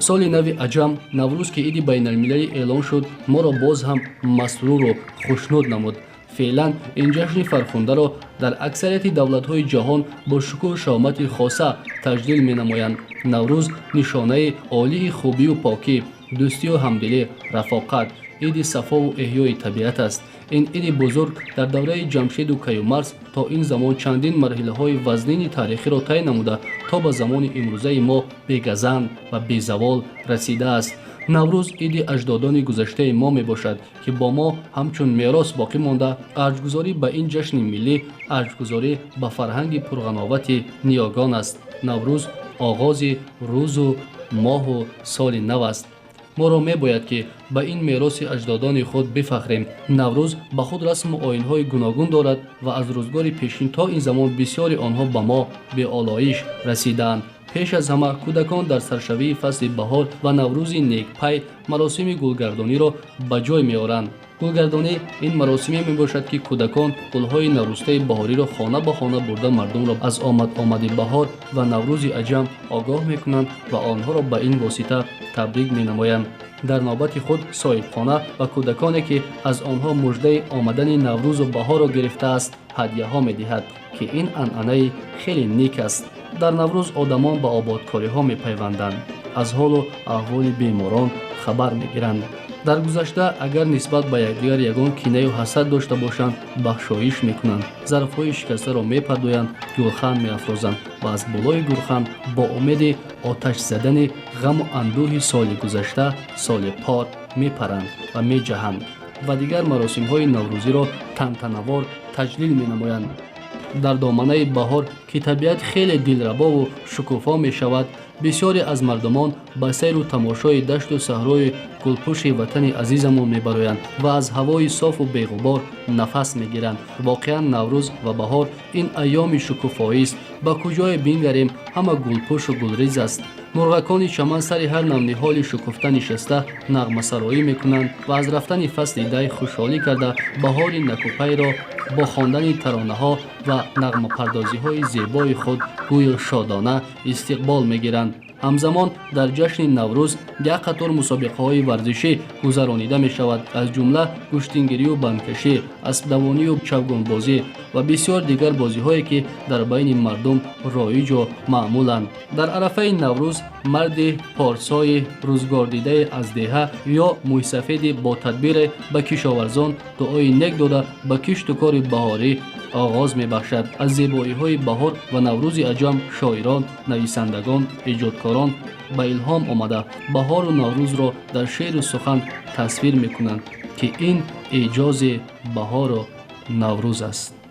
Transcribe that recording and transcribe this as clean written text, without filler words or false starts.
Соли нави аҷам, Наврӯз, ки иди байналмилалӣ эълон шуд, моро боз ҳам масруру хушнуд намуд. Феълан ин ҷашни фархундаро дар аксарияти давлатҳои ҷаҳон бо шукӯҳу шаҳомати хоса таҷлил менамоянд. Наврӯз нишонаи олии хубию покӣ, дӯстию ҳамдилӣ, рафоқат, иди сафову эҳёи табиат аст. Ин иди бузург дар давраи Ҷамшеду Каюмарс то ин замон чандин марҳилаҳои вазнини таърихиро тай намуда, то ба замони имрӯзаи мо бегазанд ва безавол расидааст. Наврӯз иди аҷдодони гузаштаи мо мебошад, ки бо мо ҳамчун мерос боқӣ монда. Арҷгузорӣ ба ин ҷашни миллӣ арҷгузорӣ ба фарҳанги пурғановати ниёгон аст. Наврӯз оғози рӯзу моҳу соли нав аст. Моро мебояд, ки ба ин мероси аҷдодони худ бифахрем. Наврӯз ба худ расму оинҳои гуногун дорад ва аз рӯзгори пешин то ин замон бисёри онҳо ба мо беолоиш расидаанд. Пеш аз ҳама, кӯдакон дар саршавии фасли баҳор ва Наврӯзи некпай маросими гулгардониро ба ҷой меоранд. Гулгардонӣ ин маросиме мебошад, ки кӯдакон гулҳои наврӯстаи баҳориро хона ба хона бурда, мардумро аз омад омади баҳор ва Наврӯзи аҷам огоҳ мекунанд ва онҳоро ба ин восита табрик менамоянд. Дар навбати худ соҳибхона ба кӯдаконе, ки аз онҳо муждаи омадани Наврӯзу баҳорро гирифтааст, ҳадяҳо медиҳад, ки ин анъанаи хеле ник аст. Дар Наврӯз одамон ба ободкориҳо мепайванданд, аз ҳолу аҳволи беморон хабар мегиранд. Дар гузашта агар нисбат ба якдигар ягон кинаю ҳасад дошта бошанд, бахшоиш мекунанд, зарфҳои шикастаро мепардоянд, гулхан меафрозанд ва аз болои гулхан бо умеди оташ задани ғаму андӯҳи соли гузашта, соли пор, мепаранд ва меҷаҳанд ва дигар маросимҳои наврӯзиро тантанавор таҷлил менамоянд. Дар доманаи баҳор, ки табиат хеле дилрабову шукуфо мешавад, бисёре аз мардумон ба сайру тамошои дашту саҳрои гулпӯши ватани азизамон мебароянд ва аз ҳавои софу беғубор нафас мегиранд. Воқеан, Наврӯз ва баҳор ин айёми шукуфоист. Ба куҷое бингарем, ҳама гулпӯшу гулриз аст. Мурғакони чаман сари ҳар нав ниҳоли шукуфта нишаста, нағмасароӣ мекунанд ва аз рафтани фасли дай хушҳолӣ карда, баҳори накупайро бо хондани таронаҳо ва нағмапардозиҳои зебои худ гӯё шодона истиқбол мегиранд. Ҳамзамон дар ҷашни Наврӯз як қатор мусобиқаҳои варзишӣ гузаронида мешавад, аз ҷумла гӯштингирию бандкашӣ, аспдавонию чавгонбозӣ ва бисёр дигар бозиҳое, ки дар байни мардум роиҷу маъмуланд. Дар арафаи Наврӯз марди порсои рӯзгордидае аз деҳа ё мӯйсафеди ботадбире ба кишоварзон дуои нек дода, ба кишту кори баҳорӣ оғоз мебахшад. Аз зебоиҳои баҳор ва Наврӯзи аҷам шоирон, нависандагон, эҷодкорон ба илҳом омада, баҳору Наврӯзро дар шеъру сухан тасвир мекунанд, ки ин эъҷози баҳору Наврӯз аст.